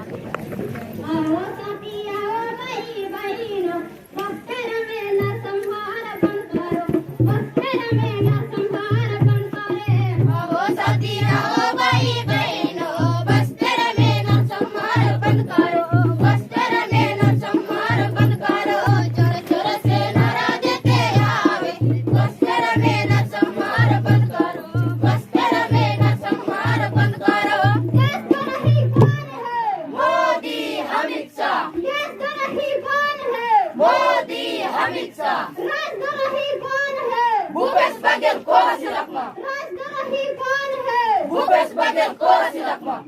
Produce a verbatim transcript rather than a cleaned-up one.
आओ साथी, आओ भाई, बहिनो, बस्तर में नरसंहार बंद करो, बस्तर में नरसंहार बंद करे। आओ साथी, आओ भाई, बहिनो, बस्तर में नरसंहार बंद करो, बस्तर में नरसंहार बंद करो। चोर चोर से नारा देते आवे, बस्तर में नरसंहार बंद करो, बस्तर में नरसंहार बंद करो। देशद्रोही कौन है? मोदी, अमित शाह। देशद्रोही कौन है? मोदी, अमित शाह। राजद्रोही कौन है? भूपेश बघेल कोरा सिलक मा। राजद्रोही कौन है? भूपेश बघेल कोरा सिलक मा।